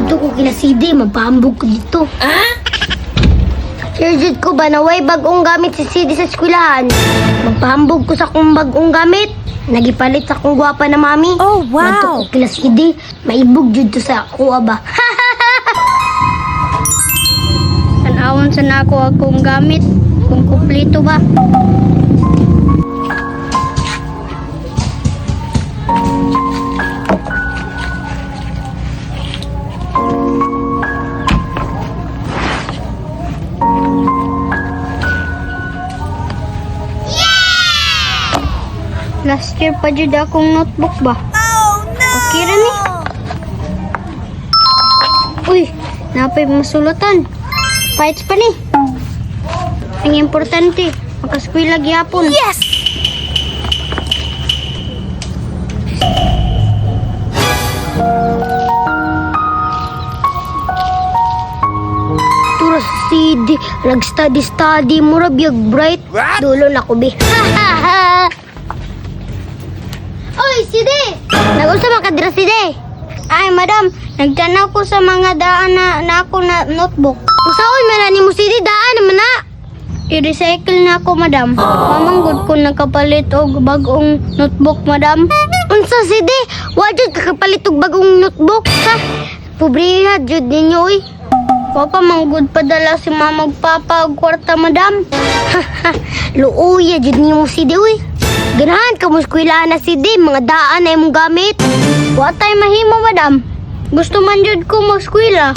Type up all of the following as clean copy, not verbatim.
Adto ko kila CD, magpahambog ko dito. Sure jud ko ba na way bagong gamit si CD sa eskwelahan? Magpahambog ko sa akong bagong gamit. Nagipalit sa akong gwapa na mami. Oh, wow. Madto ko kila CD, maibog jud to sa ako ba. Tanawon sa nako akong gamit kung kumpleto ba. Last year pa jud akong notebook ba? Oh no! Okay ra ni. Uy, napay masulatan. Fights pa ni. Ang importante, makaskwela gyapon. Yes! Tura sa CD, nag-study study, mura biyag bright. What? Dulo na ko bi. Oy, CD! Nag-unsa man ka dira, CD? Ay, madam, nagtanaw ko sa mga daan na, na ako na notebook. Usaon man na nimo CD, daan naman na. I-recycle na ako, madam. Mamanggod ko nakapalit og bagong notebook, madam. Unsa CD? Wa jud ka kapalit og bagong notebook ha? Pobre jud ninyo oy. Wa pa manggod padala si mama ug papa og kwarta, madam. Luoya jud nimo CD oy. Ganahan ka mo eskwelahan na CD, mga daan na imong gamit. Wa tay mahimo, madam. Gusto man jud ko mag-eskwela.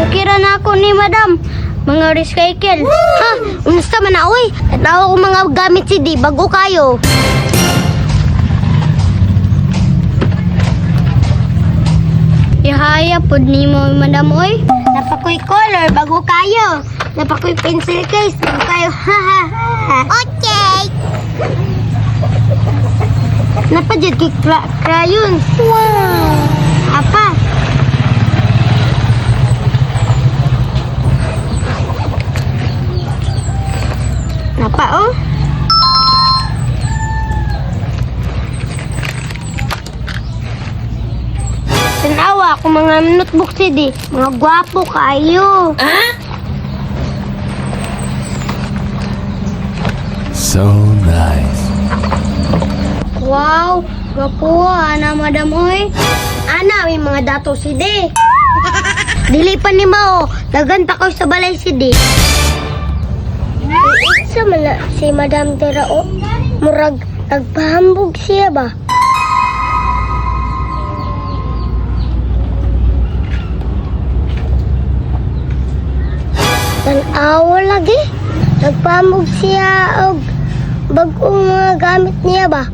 Okay ra na ako ni madam. Mga recycle. Ha? Unsa man na oy? Tanaw ko mga gamit CD, bago kayo. Ihaya pod nimo, madam oy. Napakoy color, bago kayo. Napakoy pencil case, bago kayo. Ha ha ha. Okay. Napadyan kay crayons. Wow. Apa? Napa oh. Tanawa ako mga notebook CD. Mga gwapo kayo. So nice. Wow, gwapo ana madam oy. Ana, may mga dato si D. Dili pa ni Mao. Dagan pa ko sa balay si D. Sa man na si Madam Terao, murag nagpahambog siya ba? Tanawa lagi. Nagpahambog siya og bagong mga gamit niya ba?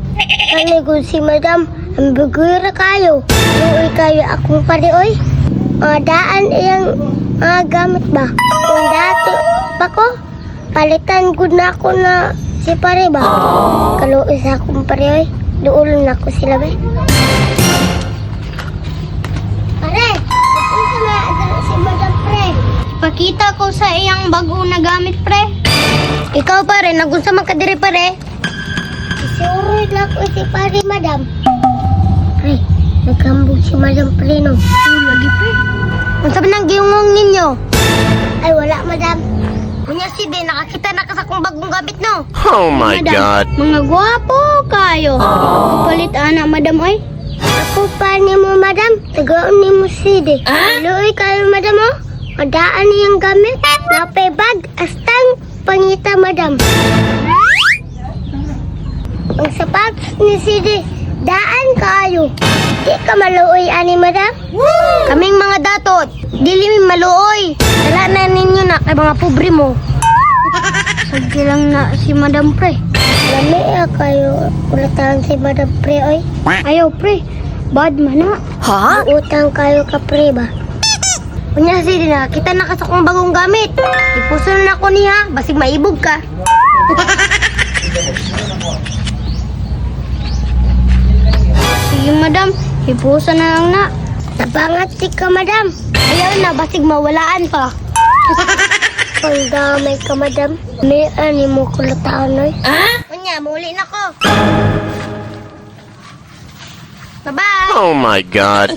Kani kung si Madam, ang bigura kayo. Luoy kayo akong pare oy. Mga daan iyang mga gamit ba? Kung dati pa ko, palitan gud na ako na si pare ba? Kaluoy sa akong pare oy. Duolon na ako sila ba? Pare, unsa may adre si Madam pre? Pakita ko sa iyang bago na gamit, pre. Ikaw pare, nagunsa man ka diri pare? Isuroy na ko si pare, madam. Pre, nagkambog si madam pre no. Lagi, pre. Unsa man ang gihungong ninyo? Ay wala, madam. Unya si De, nakakita na ka sa akong bagong gamit no. Oh my Madam, God. mga gwapo kayo. Kapalit ana, madam oy. Ako pa nimo, madam. Tagaon nimo si De. Luoy kayo, madam oh. Madaan niyang gamit. Napay bag, astang pangita, madam. Ang sapatos ni Sidi, daan kayo. Di ka maluoy ani, madam. Kaming mga datot, dili mi maluoy. Dala na ninyo na kay mga pobre mo. Sige lang na si madam, pre. Lami kayo ulatan si madam pre oy. Ayaw, pre. Bad man na. Huh? Utang kayo ka pre ba? Unya Sidi na, kita na ka sa kong bagong gamit. Ipuso na ako niya, basig maibog ka. Sige, madam. Hipusa na lang na. Nabangat si ka, madam. Ayaw na, basig mawalaan pa. Ang damay ka, madam. May ani mo kulataan, oy. Unya, muli na ko. Bye-bye! Oh my God.